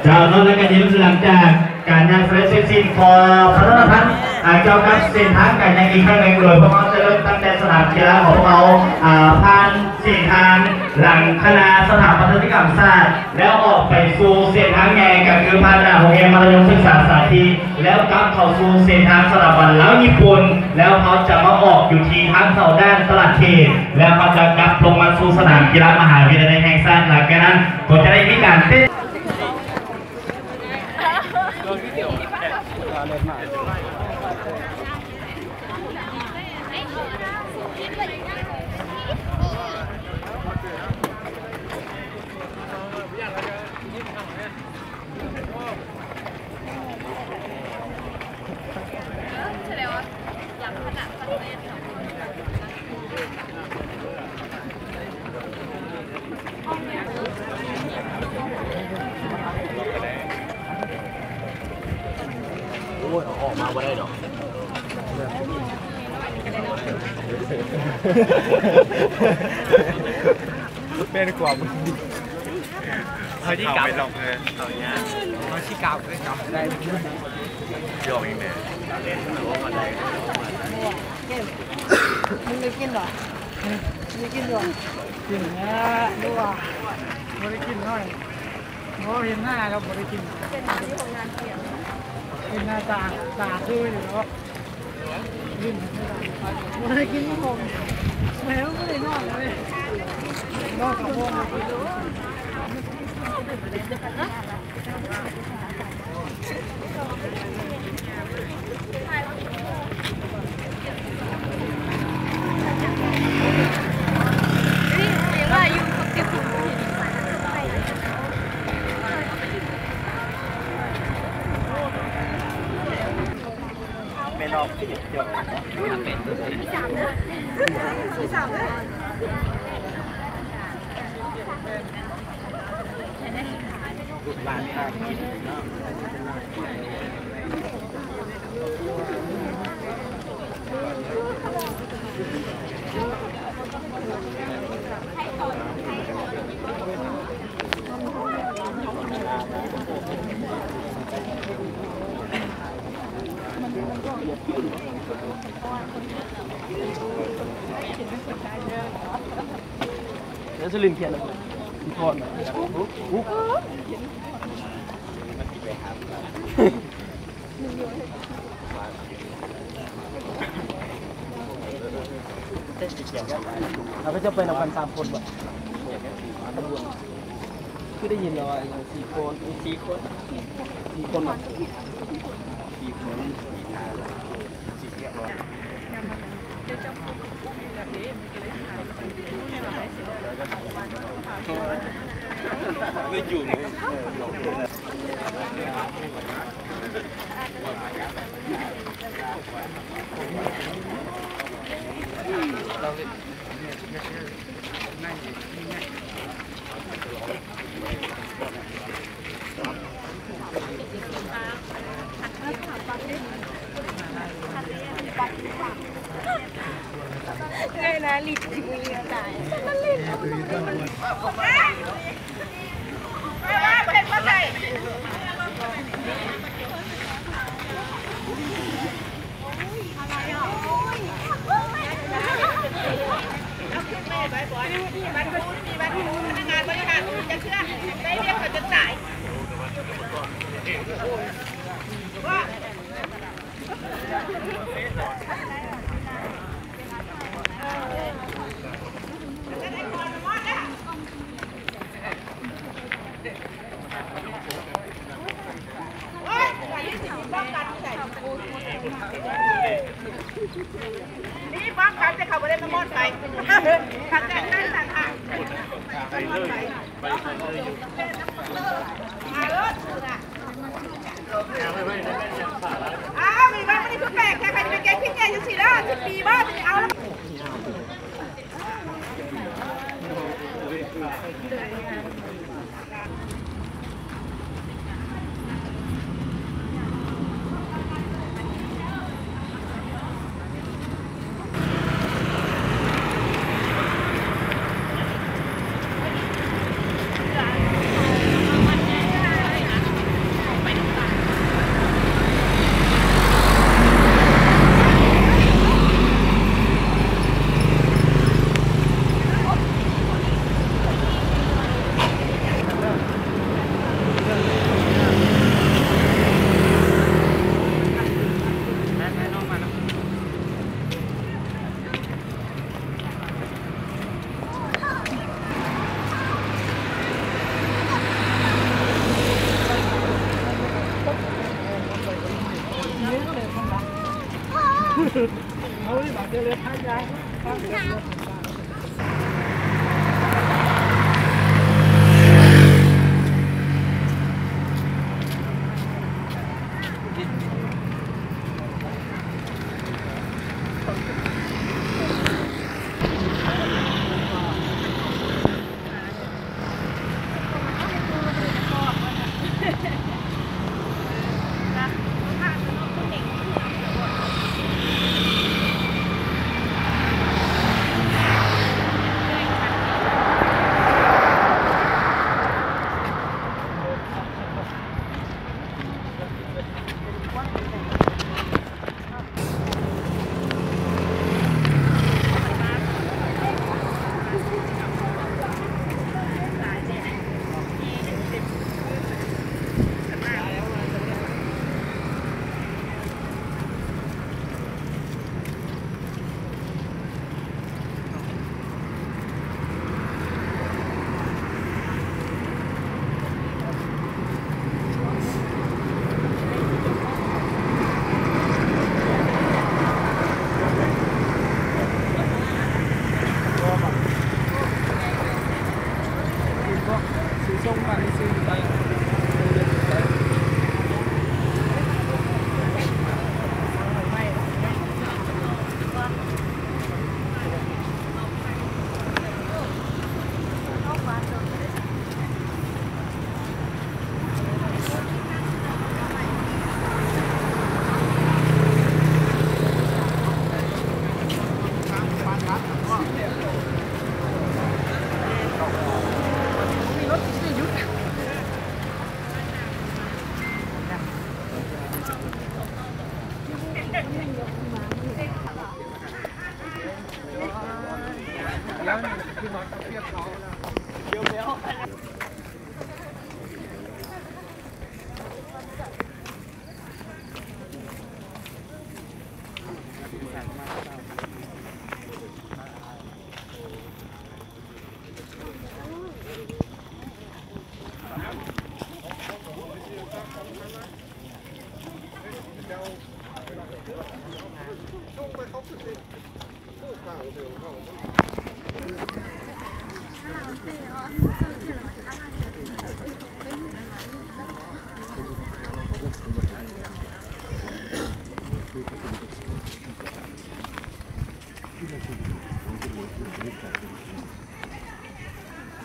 ເຈົ້າເນາະ ແລະກະຢ່າລືມ ຫຼັງຈາກການຍ່າງສະແດງເສັດສິ້ນ ຂໍປະຊາສຳພັນ ອ່າ ກ່ຽວກັບເສັ້ນທາງການຍ່າງອີກຄັ້ງໜຶ່ງ ໂດຍພວກເຮົາຈະເລີ່ມຕັ້ງແຕ່ສະໜາມກິລາຂອງພວກເຮົາ ອ່າ ຜ່ານເສັ້ນທາງຫຼັງຄະນະສະຖາປັດຕະຍະກຳຊາດ ແລ້ວອອກໄປສູ່ເສັ້ນທາງໃຫຍ່ ກໍຄືຜ່ານໜ້າໂຮງຮຽນມັດທະຍົມສຶກສາສາທິ ແລ້ວກັບເຂົ້າສູ່ເສັ້ນທາງສະຖາບັນລາວຍີ່ປຸ່ນ ແລ້ວເຮົາຈະມາອອກຢູ່ທີ່ທາງເຂົ້າດ້ານຕະຫຼາດເຂດ ແລ້ວເຮົາຈະກັບລົງມາສູ່ສະໜາມກິລາມະຫາວິທະຍາໄລແຫ່ງຊາດ. ຫຼັງຈາກນັ້ນກໍຈະໄດ້ມີການເຕັ້ນ ໂອ້ຍ ເອົາອອກມາບໍ່ໄດ້ດອກ ແມ່ນຄວາມ ເຮົາຊິກັບ ເຮົາຊິກັບເລີຍເນາະ ໄດ້ ຢອກອີກແມ່ ມຶງໄດ້ກິນບໍ່? ໄດ້ກິນບໍ່? ກິນແລ້ວ ບໍ່ໄດ້ກິນໜ້ອຍ ບໍ່ເຫັນໜ້າແລ້ວບໍ່ໄດ້ກິນ ເປັນໜ້າຢູ່ໂຮງງານ ເປັນໜ້າຕາ ຕາຄືຢູ່ເນາະ ບໍ່ໄດ້ກິນ ບໍ່ໄດ້ກິນ ບໍ່ໄດ້ນອນເລີຍ ນອນກັບໂຮງ. ແມ່ນອກ ແລ້ວສະລິນຂຽນ ເຂົາເຈົ້າໄປນຳກັນສາມຄົນບໍ່? ຄືໄດ້ຍິນວ່າສີ່ຄົນ ສີ່ຄົນ ສີ່ຄົນ ສີ່ຄົນ. ເງີຍໜ້າລິດ ຕາຍ ມັນຫຼິ້ນ. ນີ້ປ້ອງກັນ ແຕ່ເຂົາບໍ່ໄດ້ມາມອດໄຟ ເຂົາແຕ່ງໜ້າຕ່າງຫາກ ມາໂລດ. ອ້າວ ມີບ້ານມັນຄືແປກແທ້ ໃຜຈະໄປແກ້ງຜິດແກ້ງຈັ່ງຊີ້ລະ ສິບປີບໍ່ ຈະໄດ້ເອົາລະ. ເ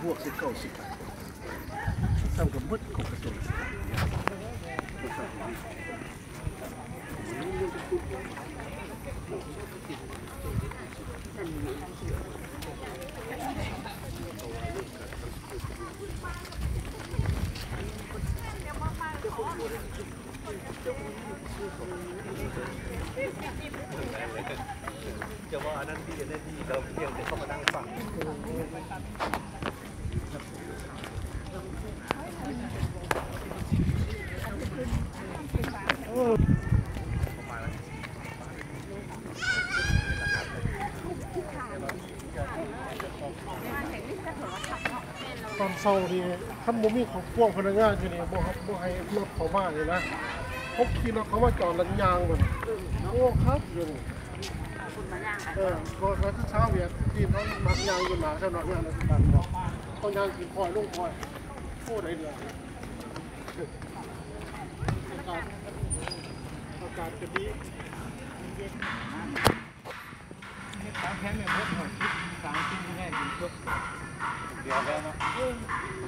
ບວກສິບເກົ້າ ສິບ ສ່ຳກັບໝົດຂອງກະຊວງ. ຈະວ່າອັນນັ້ນດີ ອັນນີ້ດີ ກໍພຽງແຕ່ເຂົາມານັ່ງຟັງ. ຕອນເຊົ້ານີ້ ຄັນບໍ່ມີຂອງພວກພະນັກງານຢູ່ນີ້ ບໍ່ ບໍ່ໃຫ້ລົດເຂົ້າມານີ້ນະ. ເຂົາຂີ່ລົດເຂົ້າມາຈອດ ແລ້ວຍ່າງເບິ່ງ. ໂອ້ ຄັກຢູ່ນີ້. ເອີ ບໍ່ ຄືຊາວຫວຽດຈີນເຮົາມັກຍ່າງຢູ່ໜ້າສຳນັກງານລັດຖະບານເນາະ, ເຂົາຍ່າງກິນອ້ອຍລົງອ້ອຍ. ໂອ້ ໄດ້ເລື່ອງ. ອາກາດ ອາກາດກະດີ. ເຮັດຕາມແຜນແມ່ນເບິດ ຮ້ອຍສິບສາມປີແລ້ວ ຈົນຈົບ. ດຽວແລ້ວເນາະ.